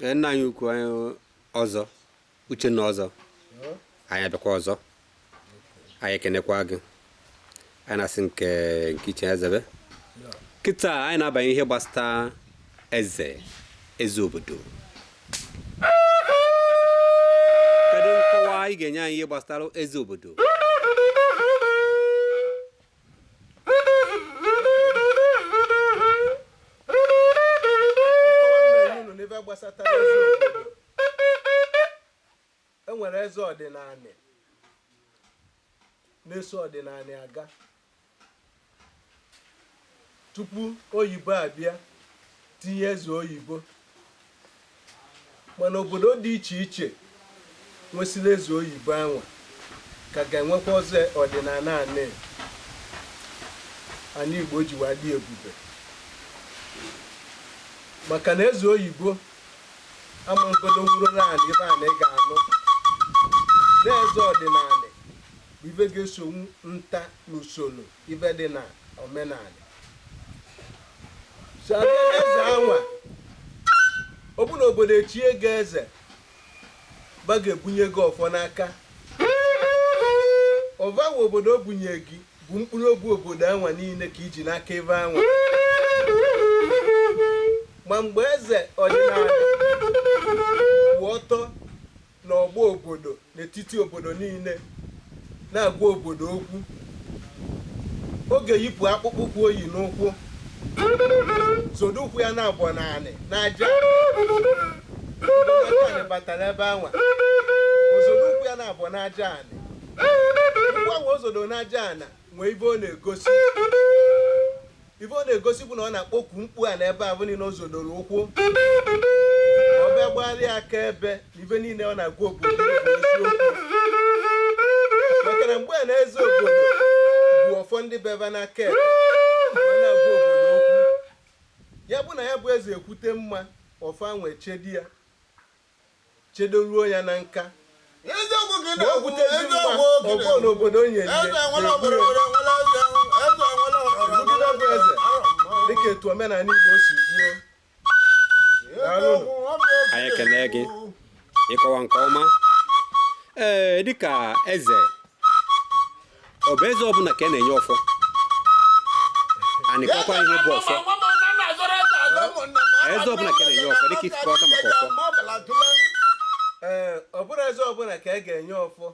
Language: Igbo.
Ee, nna anyị ukwu anyị ọzọ Uchenna ọzọ, anyị abịakwa ọzọ, anyị ekenekwa gị, anyị na-asị nke nke iche ezebe. Kịta anyị na-abanye ihe gbasata eze, eze obodo. Kedu nkọwa ị ga-enye anyị ihe gbasara eze obodo? Unu n'ife gbasatara eze obodo, e nwere eze ọdịnanị na-eso ọdịnanị aga. Tupu oyibo abịa tinye eze oyibo, mana obodo dị iche iche nwesịrị eze oyibo anwa ka ga-enwekwa eze ọdịnala anị anị Igbo ji wee dị ebube, maka na eze oyibo ama ngodo wuroro anị ife anị ga-anụ na eze ọdịnala bụ ife ga-esonwu nta n'usoro ife dị na omenala. So abịa n'eze anwa, ọ bụ na obodo echie gị eze, ba ga-ebunye gị ọfọ n'aka. Ọfọ anwa obodo bunye gị bụ mkpụrụ obi obodo anwa niile ka iji n'aka ebe anwa. Ma mgbe eze ọdịnala kwụ ọtọ n'ọgbọ obodo, n'etiti obodo niile, na-agwa obodo okwu, ọ ga-eyipụ akpụkpọ ụkwụ o yi n'ụkwụ, zodo ụkwụ ya na-abọ n'anị n'aja anị batara ebe anwa, o zodo ụkwụ ya na-abọ n'aja anị. Ụkwụ ahụ o zodo n'aja ana nwee ife ọ na-egosi. Ife ọ na-egosi bụ na ọ na-akpọku mkpu a n'ebe ahụ niile o zodoro ụkwụ, ka ọ bịa gbagharịa aka ebe na ife niile ọ na-agwa obodo bụ eziokwu. Maka na mgbe a na eze obodo bụ ọfọ ndị beba n'aka ekpe ma na-agwa obodo okwu, ya bụ na ya bụ eze ekwute mma, ọfọ ahụ echedi ya, chedoruo ya na nka. Eziokwu gị Ma o na-ekwu, kwutezi mma, eziokwu gị ọbụ na-ekwu. n'obodo o nyere Eze ya nwere ga-egbu obodo ya. nwere nwere eze, eze nwere ọrọrọ Ebugide bụ eze dịka etu omenala Igbo si kwuo. Daalụnụ. Eziokwu, ọ bụ okwu Anyị ekele gị ịkọwa nke ọma. Ee, dịka eze, ọ bụ eze ọbụla ka a na-enye ọfọ? Anyị kọkwa ihe bụ ọfọ. Eze ọbụla ka a na-enye ọfọ, dịka isikọta maka ọfọ. Ee, ọ bụrụ eze ọbụla ka a ga-enye ọfọ.